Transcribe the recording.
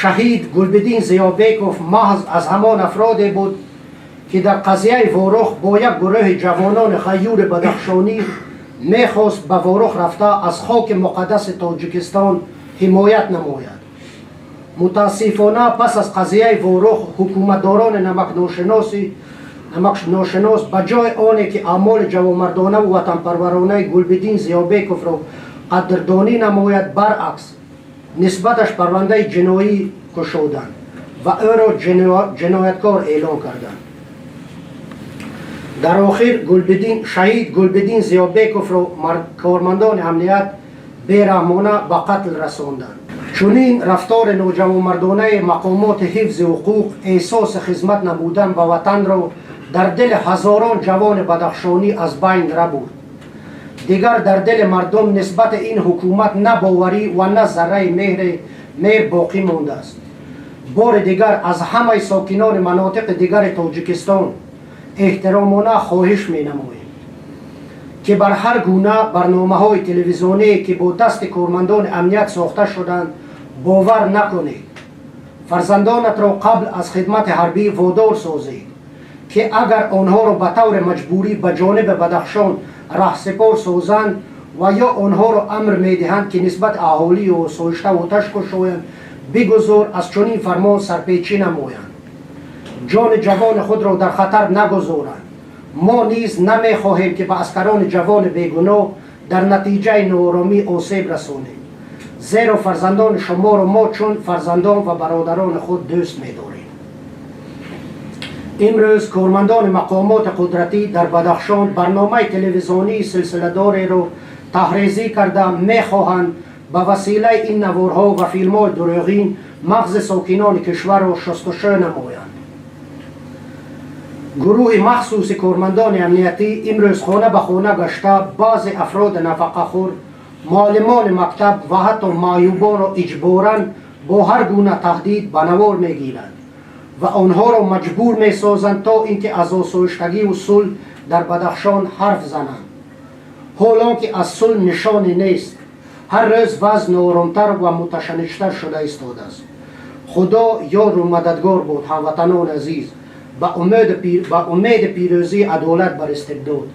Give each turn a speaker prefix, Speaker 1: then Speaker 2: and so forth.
Speaker 1: Шаҳид Гулбиддин Зиёбеков маҳз аз ҳамон афроде буд, ки дар қазияи Ворух бо як гурӯҳи ҷавонони ғайюри бадахшонӣ мехост ба Ворух рафта, аз хоки муқаддаси Тоҷикистон ҳимоят намояд. Мутаассифона, пас аз қазияи Ворух ҳукуматдорони намакношинос ба ҷои оне ки аъмоли ҷавонмардонаву ватанпарваронаи Гулбиддин Зиёбековро қадрдонӣ намояд, баръакс, нисбаташ парвандаи ҷиноӣ кушоданд ва ӯро ҷинояткор эълон карданд. Дар охир шаҳид Гулбиддин Зиёбековро кормандони амният бераҳмона ба қатл расонданд. Чунин рафтори ноҷавонмардонаи мақомоти ҳифзи ҳуқуқ эҳсоси хизмат намудан ба ватанро дар дили ҳазорон ҷавони бадахшонӣ аз байн рабурд. Дигар дар дили мардум нисбати ин ҳукумат на боварӣ ва на зарраи меҳр боқӣ мондааст. Бори дигар аз ҳамаи сокинони манотиқи дигари Тоҷикистон эҳтиромона хоҳиш менамоем, ки бар ҳар гуна барномаҳои телевизионие, ки бо дасти кормандони амният сохта шуданд, бовар накунед. Фарзандонатро қабл аз хидмати ҳарбӣ водор созед, ки агар онҳоро ба таври маҷбурӣ ба ҷониби Бадахшон раҳсипор созанд ва ё онҳоро амр медиҳанд, ки нисбати аҳолию осоишта оташ кушоянд, бигузор аз чунин фармон сарпечӣ намоянд, ҷони ҷавони худро дар хатар нагузоранд. Мо низ намехоҳем, ки ба аскарони ҷавони бегуноҳ дар натиҷаи нооромӣ осеб расонем, зеро фарзандони шуморо мо чун фарзандон ва бародарони худ дӯст медорем. Имрӯз кормандони мақомоти қудратӣ дар Бадахшон барномаи телевизионии силсиладореро таҳрезӣ карда, мехоҳанд ба василаи ин наворҳо ва филмҳои дурӯғин мағзи сокинони кишварро шустушӯ намоянд. Гурӯҳи махсуси кормандони амниятӣ имрӯз хона ба хона гашта, баъзе афроди нафақахӯр, муаллимони мактаб ва ҳатто маъюбонро иҷборан бо ҳар гуна таҳдид ба навор мегиранд ва онҳоро маҷбур месозанд, то ин ки аз осоиштагиву сулҳ дар Бадахшон ҳарф зананд, ҳолон ки аз сулҳ нишоне нест. Ҳар рӯз вазъ нооромтар ва муташанниҷтар шуда истодааст. Худо ёру мададгор буд, ҳамватанони азиз. Ба умеди пирӯзии адолат бар истибдод.